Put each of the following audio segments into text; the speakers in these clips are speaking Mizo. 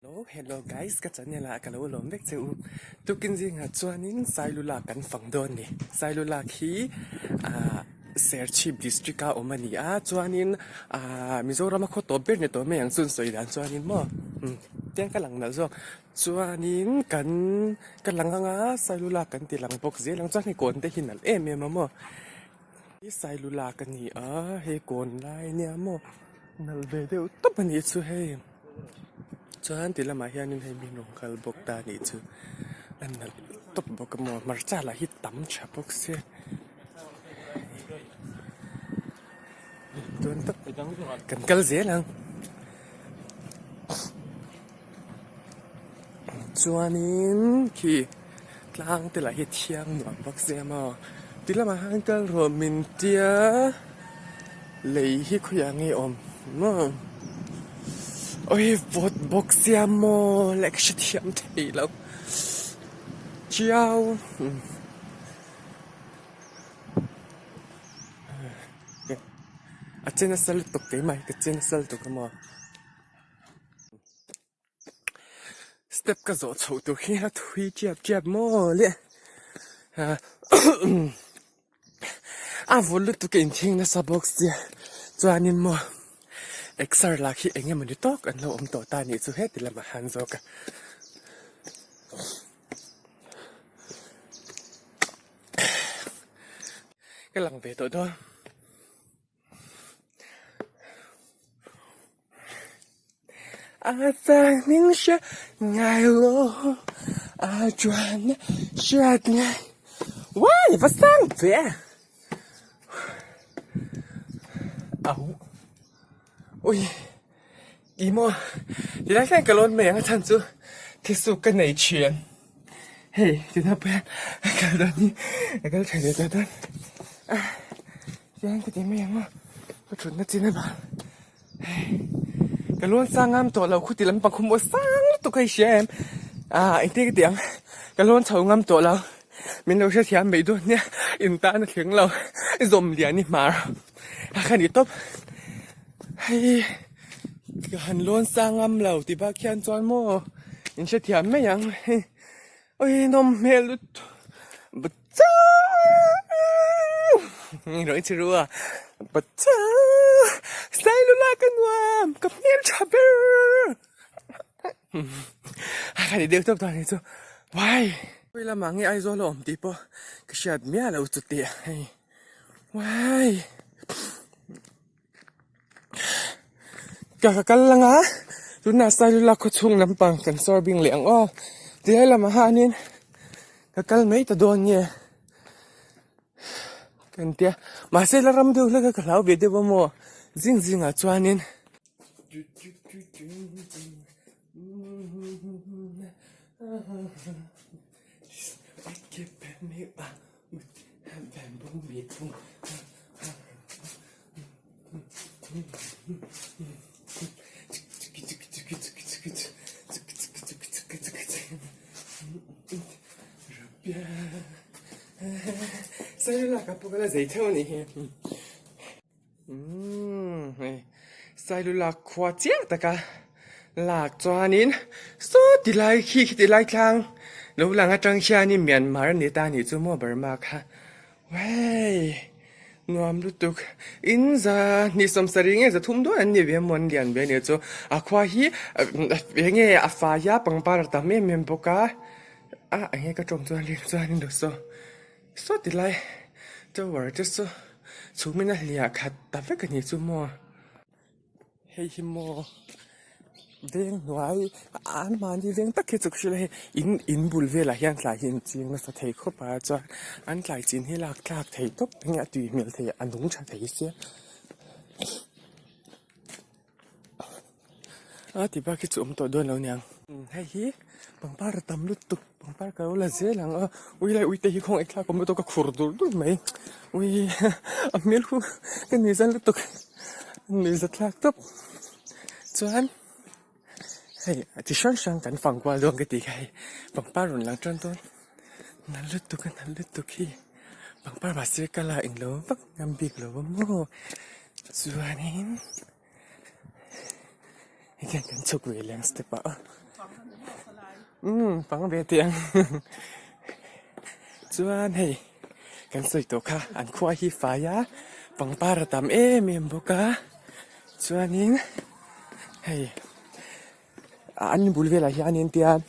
Hello hello guys ka channel ah ka lo lawm vek che u tukin zingah chuanin Sailulak kan fang dawn ni Sailulak hi ah Serchhip district a awm a ni a chuanin ah Mizoram a khaw tawp ber ni tawh mai ang chu an sawi dan chuanin maw umm tiang ka lang nalh zawk chuanin kan ka lang anga Sailulak kan ti lang bawk zel ang chuan hei kawn te hi nalh em em a maw. Hi Sailulak a ni a hei kawn lai ania maw nalh ve deuh tawp a nih chu hei chuan ti lamah hianin hei mi rawn kal bawk ta a nih chu a nalh tawp bawk a maw hmarcha lah hi tam tha bawk se dawn tawp kan kal zel ang. Chuanin khi tlang te lah hi thiang nuam vak sia maw ti lamah hian kal rawh min tia lei hi khawiah nge awm maw awi vawt bawk sia maw leh ka hrethiam thei lo chiau. A che nasa lutuk keimah hi ka che nasa lutuk a maw. Step ka zawh chhoh tur hi a thui chiap chiap maw le a vul lutuk a inthing nasa bawk sia chuanin maw exer lah khi eng emawni tawk an lo awm tawh ta anih chu heti lamah han zawk a. Ka lang ve tawh dawn. A chang hming hre ngai lo a chuan hriat ngai uai va sang ve au ui ih maw ti lai hian ka lawn mai ang a chhan chu thisuk ka nei thin hei tunah pawh hian ka kal dawn hi ka kal tha leh tawh dawn a. Tiang ka ti mai ang a, ka thutna chin a vang hei ka luan sang ngam tawh lo khuti lampang khu maw sang lutuk a i hria em ah engtin ka ti ang ka luan chho ngam tawh lo min lo hrethiam mai dawn nia in tan a thleng lo zawm lian i hmar a kha ni tawp hei ka han luan sang ngam lo ti bak hian chuan maw in hrethiam mai ang hei. Ui nawm hmel lutuk Sailula ka nuam ka hmel tha ber a ka ni deuh tawp tawh a ni chu wai khawi lamah nge Aizawl a awm tih pawh ka hriat miah loh chu teh hei wai. Ka ka kal lang a tunah Sailula khaw chhung lampang kan sawr bing leh ang aw tilai lamah hianin ka kal mai ta dawn nge kan tia mahse la ram deuh hlek a ka hlau ve deuh a maw zing zingah chuanin. Sailulak khua chiang taka lak chuanin saw ti lai khi khiti lai tlang lo lang atang hianin Myanmar a ni ta anih chu maw Burma kha Hey! Nuam lutuk. In za hnih sawmsarih nge za thum dawn an ni ve maw an lian ve ania chu. A khua hi eng nge a fai a pangpar a tam em em bawk a. A eng nge ka tawng chuan leng chuan in saw saw ti lai tower te chu chhum in a hliah khat ta vek a ni chu maw. Hei hi maw veng hnuai an mahni veng tak hi chu ka hrilh a hei in in bul velah hian tlai hi an ching nasa thei khawp a chuan an tlai chin hi lak tlak thei tawp enge a tui hmel thei a nung tha thei sia a ti bak hi chu awm tawh dawn lo niang hei hi pangpar a tam lutuk pangpar ka lo la zel ang a ui lai uite hi khawngaih thlak awm lutuk a khur dur dur mai ui a hmel khu ka ni zan lutuk ni za thlak tawp chuan hei chi hrang hrang kan fang kual dawn ka tih kha hei pangpar rawn lang tan dawn nalh lutuk a nalh lutuk hi pangpar mahse ka la englo vak ngam bik lo a maw chuanin. Hetiang kan chhuk ve leh ang step ah. Umm pang ve teh ang chuan hei kan sawi tawh kha an khua hi fai a pangpar a tam em em bawk a chuanin hei an bul velah hianin tian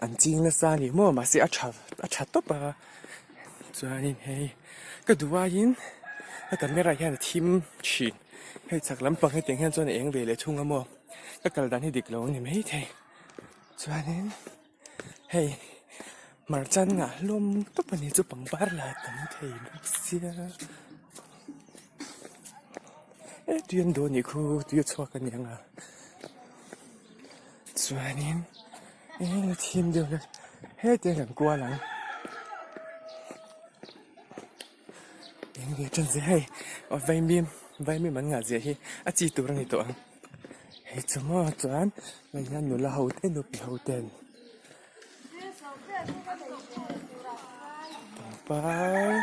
an ching nasa a ni maw mahse a tha a tha tawp a chuanin hei ka duh aiin a camera hian a thim thin hei chhak lampang hetiang hian chuan a eng ve leh thung a maw ka kal dan hi dik lo a ni maithei. Chuanin hei hmarcha an ngah hlawm tawp a ni chu pangpar lah a tam thei bawk sia e tui an duh a nih khu tui a chhuak a niang a chuanin eng a thim deuh hlek hetiang kan kual ang eng ve ṭan zel hei aw vaimim vaimim an ngah zia hi a chi tur a ni tawh ang. Hei chu maw chuan hei hian nula ho te nupi ho ten pangpar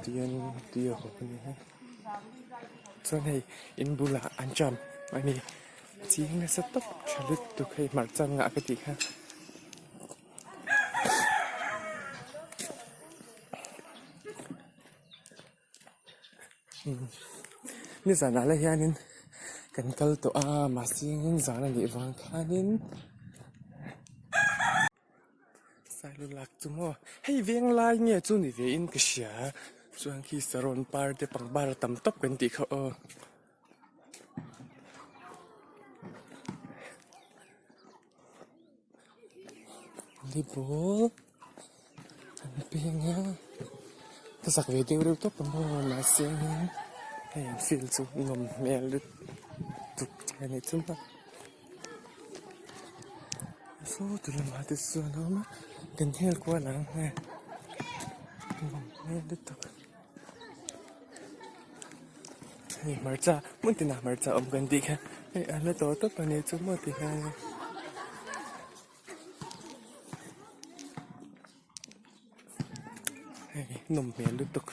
tian tui a haw a ni a chuan hei in bulah an jam a ni ching nasa tawp tha lutuk hei hmarcha an ngah ka tih kha. Nizanah lah hianin kan kal tawh a mahse zan a nih vang khanin sailu lak chu maw hei veng lai nge chu ni ve in ka hria chuan khi saron par te pangpar a tam tawp kan tih kha aw. Volleyball an peng a ka zak ve deuh reuh tawp ang aw mahse hei an field chu nawm hmel lutuk a ni chu a saw ti lamah te chuan a awm a kan hel kual ang hei nawm hmel lutuk. Hei hmarcha hmun tinah hmarcha awm kan tih kha hei a hla tawh tawp a ni chu maw ti hian hei nawm hmel lutuk.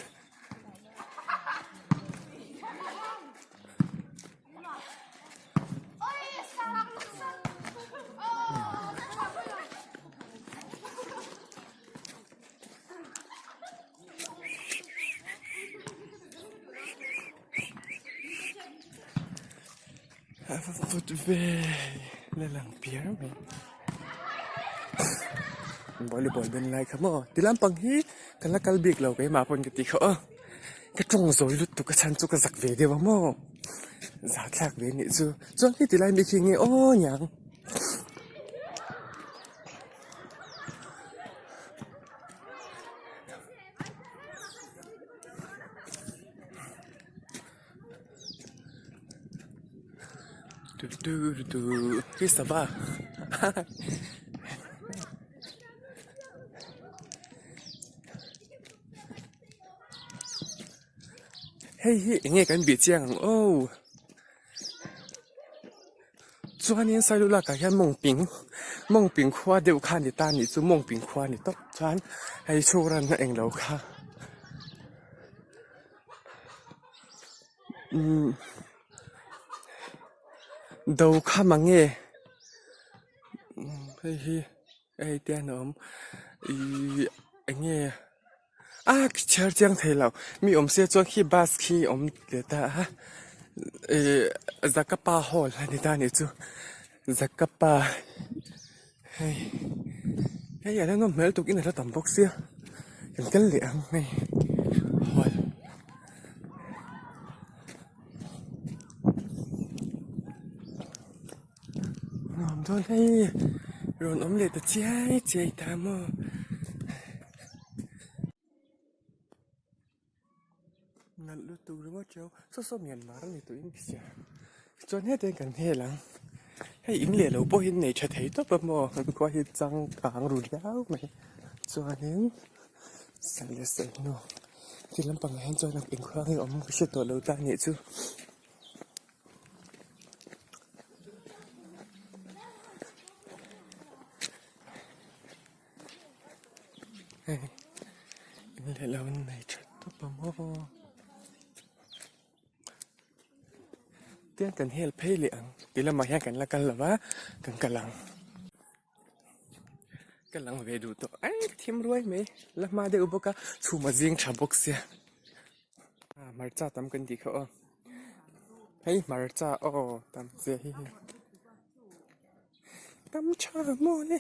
A va vut ve la lang piar mai volleyball ben lai kha maw ti lampang hi ka la kal bik lo keimah pawn ka ti kha aw ka tawng zawi lutuk a chhan chu ka zak ve deuh a maw zahthlak ve anih chu chuan heti lai mi khi nge aw niang. Hi sava hei hi eng nge kan bih chiang ang aw. Chuanin Sailu lakah hian mawngping mawngping khua deuh kha a ni ta a nih chu mawngping khua a ni tawp chuan hei chhuk ranna englo kha umm do kha mange hei hi hei te an awm ihh eng nge. A chhiar chiang thei lo mi awm se chuan khi bus khi awm leh ta a ih Zakapa hall a ni ta a nih chu Zakapa hei hei a la nawm hmel tuk in a la tam bawk sia kan kal leh ang hei hall. Nuam dawn hei rawn awm leh ta chiai chiai ta maw. Nalh lutuk ringawt cheu saw saw Myanmar a ni tawh in ka hria chuan hetiang kan hel ang hei in leh lo pawh hi nei tha thei tawp a maw kan khua hi changkang ru riau mai chuanin sal leh sal hnu ti lampangah hian chuan inkhawng hi a awm ka hre tawh lo ta a nih chu. Hei in leh lo in nei that tawp a maw tiang kan hel phei leh ang ti lamah hian kan la kal lo va kan kal ang. Ka lang ve duh tawh ai thim ruai mai la hma deuh bawk a chhum a zing tha bawk sia ah hmarcha tam kan tih kha aw hei hmarcha aw tam zia hi hei tam tha maw le.